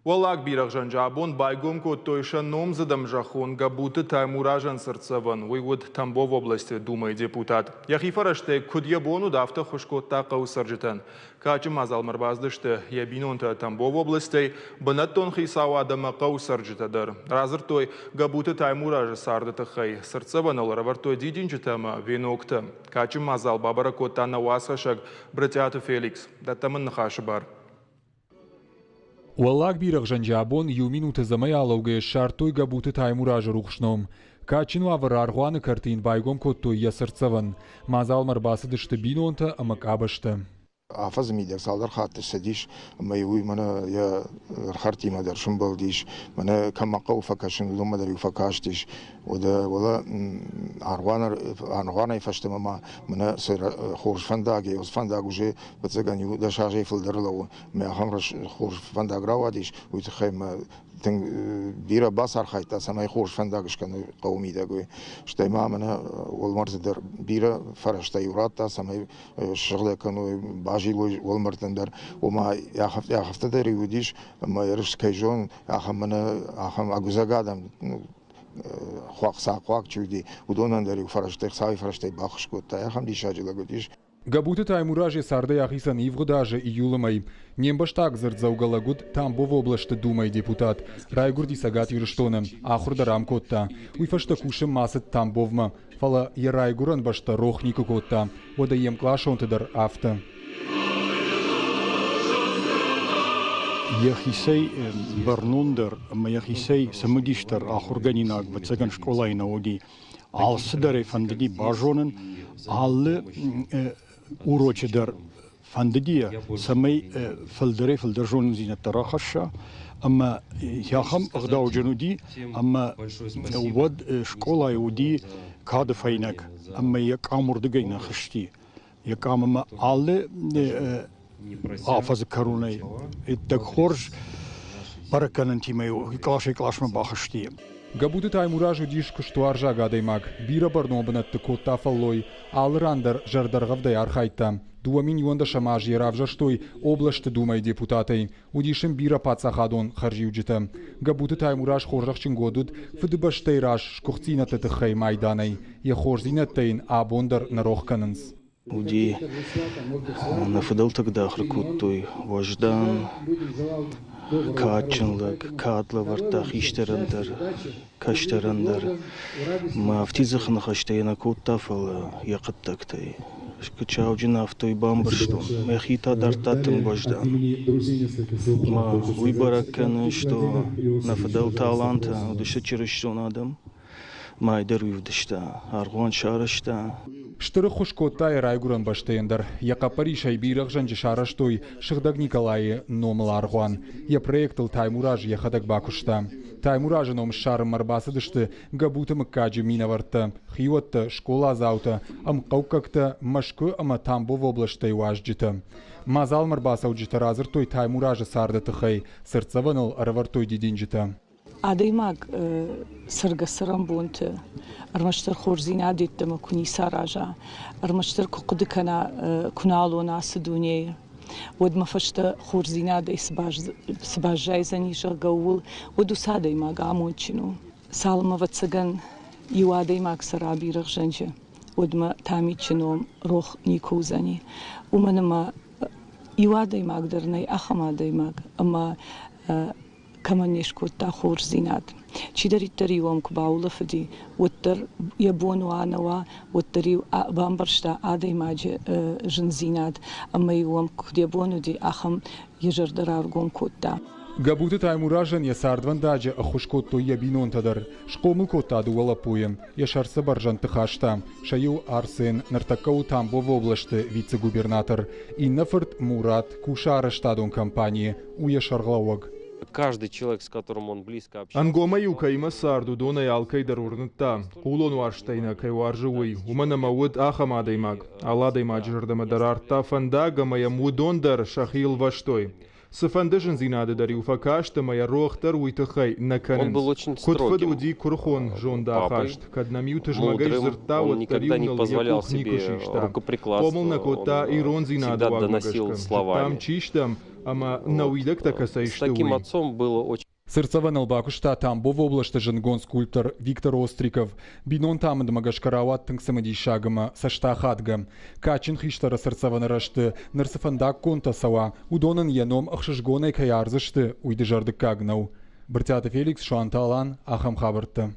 Уӕллаг Бирӕгъзӕнджы абон байгом кодтой сӕ номдзыд ӕмзӕххон Гӕбуты Таймуразӕн цыртдзӕвӕн. Уый уыд Тамбовы областы Думӕйы депутат. Йӕхи фӕрӕзтӕй куыд йӕ бон уыд, афтӕ ӕххуыс кодта хъӕуы цӕрджытӕн. Кадджын мадзалмӕ ӕрбацыдысты йӕ бинонтӕ Тамбовы областӕй, бынӕттон хицауад ӕмӕ хъӕуы цӕрджытӕ дӕр. Радзырдтой Гӕбуты Таймуразы царды тыххӕй. Цыртдзӕвӕныл ӕрӕвӕрдтой дидинджытӕ ӕмӕ веноктӕ. Кадджын мадзал бабӕрӕг кодта нӕ уацхӕссӕг Брытъиаты Феликс. Дӕттӕм ын ныхасы бар. Уӕллаг Бирӕгъзӕнджы абон иу минут ӕдзӕмӕй алӕугӕйӕ ссардтой Гӕбуты Таймуразы рухс ном. Кадджын уавӕры аргъуаны кӕрты йын байгом кодтой йӕ цыртдзӕвӕн. Мадзалмӕ ӕрбацыдысты бинонтӕ ӕмӕ къабӕзтӕ. Афӕдзы мидӕг цалдӕр хатты ссыдис ӕмӕ уый мӕнӕ йӕ ӕрхӕрдтимӕ дӕр сымбӕлдис, мӕнӕ кӕмӕ хъӕуы фӕкӕсын, уыдонмӕ дӕр-иу фӕкастис. Уӕдӕ уӕлӕ аргъуанӕй фӕстӕмӕ ма мӕнӕ цы хорз фӕндаг, уыцы фӕндаг уже ӕвӕццӕгӕн иу 10 азӕй фылдӕр лӕууы. Мӕ ахӕм хорз фӕндаг рауадис, уый тыххӕй мӕ тынг бирӕ бацархайдта, цӕмӕй хорз фӕндаг скӕной хъӕуы мидӕг. Стӕй ма мӕнӕ уӕлмӕрдты дӕр бирӕ фӕрӕзтӕ-иу радта, цӕмӕй сыгъдӕг кӕной, базилой уӕлмӕрдтӕн дӕр. Ома афтӕ дӕр-иу уыдис, ӕмӕ ерыс кӕй зонын, ахӕм мӕнӕ ахӕм ӕгуыдзӕг адӕм хъуаг чи уыди, уыдонӕн дӕр-иу фӕрӕзтӕ, хцайы фӕрӕзтӕй баххуыс кодта. Ахӕм диссаджы лӕг уыдис. Гӕбуты Таймураз йӕ цардӕй ахицӕн ивгъуыд азы июлы мӕй. Не мбӕстаг дзырддзӕугӕ лӕг уыд Тамбовы областы Думӕйы депутат. Райгуырди Цӕгат Ирыстоны, ахуыр дӕр ам кодта. Уый фӕстӕ кусынмӕ ацыд Тамбовмӕ, фӕлӕ йӕ райгуырӕн бӕстӕ рох никуы кодта. Уӕдӕ йе мкъласонты дӕр афтӕ. Йӕхицӕй бӕрнондӕр ӕмӕ йӕхицӕй цымыдисдӕр ахуыргӕнинаг, ӕвӕццӕгӕн, скъолайы нӕ уыди. Алцыдӕр ӕй фӕндыди базонын, алы урочы дӕр фӕндыди йӕ, цӕмӕй фылдӕрӕй-фылдӕр зонындзинӕдтӕ рахӕсса. Ӕмӕ ахӕм ӕгъдауджын уыди, ӕмӕ уӕд скъолайы уыди кады фӕйнӕг, ӕмӕ йӕ къам уырдыгӕй нӕ хызти. Йӕ къам ӕмӕ алы афӕдзы кӕронӕй иттӕг хорз бӕрӕггӕнӕнтимӕ къласӕй къласмӕ бахызти. Гӕбуты Таймураз уыдис куыстуарзаг адӕймаг, бирӕ бӕрнон бынӕтты кодта фӕллой, алы ран дӕр зӕрдӕргъӕвдӕй архайдта. 2011 аз йӕ равзӕрстой областы Думӕйы депутатӕй. Уыдис ын бирӕ паддзахадон хӕрзиуджытӕ. Гӕбуты Таймураз хорзӕхджынгонд уыд Фыдыбӕстӕйы раз сгуыхтдзинӕдты тыххӕй майданӕй. Йӕ хорздзинӕдтӕ йын абон дӕр нӕ рох кӕнынц. Уыди, нӕ фыдӕлтӕ куыд ахуыр кодтой, уӕздан, кадджын лӕг, кад лӕвӕрдта хистӕрӕн дӕр, кӕстӕрӕн дӕр. Мӕ афтид дзыхы ныхӕстӕ йӕ нӕ кодта, фӕлӕ йӕ хъуыддӕгтӕй. Сгуычауджын афтӕ бамбӕрстон, мӕхи та дардта тынг уӕздан. Мӕ уый бӕрӕг кӕны, что нӕ фыдӕлтӕ алантӕ уыдысты чырыстон адӕм. Мӕй дӕр уый уыдысты, аргъуан сарӕзта. Стыр ӕххуыс кодта йӕ райгуырӕн бӕстӕйӕн дӕр. Йӕ хъӕппӕрисӕй бирӕгъзӕнджы сарӕзтой Сыгъдӕг Николайы номыл аргъуан. Йӕ проектыл Таймураз йӕхӕдӕг бакуыста. Таймуразы ном ссарынмӕ ӕрбацыдысты Гӕбуты мыггаджы минӕвӕрттӕ, хиуӕттӕ, скъоладзаутӕ, ӕмхъӕуккӕгтӕ, Мӕскуы ӕмӕ Тамбовы облӕстӕй уазджытӕ. Мадзалмӕ ӕрбацӕуджытӕ радзырдтой Таймуразы царды тыххӕй, цыртдзӕвӕныл ӕрӕвӕрдтой дидинджытӕ. Адӕймаг цӕргӕ-цӕрӕнбонты ӕрмӕстдӕр хорздзинад йеддӕмӕ куы ницы араза, ӕрмӕстдӕр куы хъуыды кӕна, куы нал уон ацы дунейы, уӕд мӕ фӕстӕ хорздзинадӕй цы баззайдзӕни, зӕгъгӕ, ууыл, уӕд уыцы адӕймаг амондджын у. Цалынмӕ, ӕвӕццӕгӕн, иу адӕймаг цӕра бирӕгъзӕнджы, уӕдмӕ Тамичы ном рох никуы уыдзӕни. Уымӕн ӕмӕ иу адӕймаг дӕр нӕй ахӕм адӕймаг, ӕмӕ кӕмӕн не скодта хорздзинад. Чидӕриддӕр-иу ӕм куы баулӕфыди, уӕддӕр йӕ бон уа нӕ уа, уӕддӕр-иу бамбӕрста адӕймаджы зындзинад ӕмӕ-иу ӕм куыд йӕ бон уыди, ахӕм йӕ зӕрдӕ раргом кодта. Гӕбуты Таймуразӕн йӕ цардвӕндаджы ӕххуыс кодтой йӕ бинонтӕ дӕр. Схъомыл кодта дыууӕ лӕппуйы. Йӕ сӕр цы бӕрзӕндты хаста. Сӕ иу Арсен, ныртӕккӕ у Тамбовы областы вице-губернатор. Иннӕ фырт Мурат кусы арӕзтадон компанийы, у йӕ сӕргълӕууӕг. Каждый человек, с которым он близко общался. Ӕнгомӕй-иу кӕимӕ цард, уыдонӕй алкӕй дӕр уырныдта, хъулон уарзтӕй нӕ кӕй уарзы, уый, уымӕн ӕмӕ уыд ахӕм адӕймаг. Алы адӕймаджы зӕрдӕмӕ дӕр ардта фӕндаг ӕмӕ йӕм уыдон дӕр сӕхи ӕлвӕстой. Цыфӕнды зындзинады дӕр-иу фӕкаст ӕмӕ йӕ рох дӕр уый тыххӕй нӕ Он кӕнынц. был очень Куыд фыд строгим уыди куырыхон папой, зондахаст, кӕд нӕм-иу тызмӕгӕй мудрым, сдзырдта, он уӕддӕр-иу никогда не ныл йӕ позволял къух никуы себе систа. Хъомыл рукоприкладство, нӕ кодта он ирондзинады всегда уагмӕ доносил гӕсгӕ. Зыдтам, словами. чи стӕм ӕмӕ нӕ Вот. уидӕгтӕ кӕцӕй С сты, таким уый. отцом было очень Цыртдзӕвӕныл бакуыста Тамбовы областы зындгонд скульптор Виктор Остриков. Бинонты амындмӕ гӕсгӕ рауад тынг цымыдисаг ӕмӕ цӕстахадгӕ. Кадджын хистӕры цыртдзӕвӕны рӕзты ныр цы фӕндаггонтӕ цӕуа, уыдонӕн йӕ ном ӕхсызгонӕй кӕй ардзысты, уый дызӕрдыггаг нӕу. Брытъиаты Феликс, Суанты Алан, ахӕм хабӕрттӕ.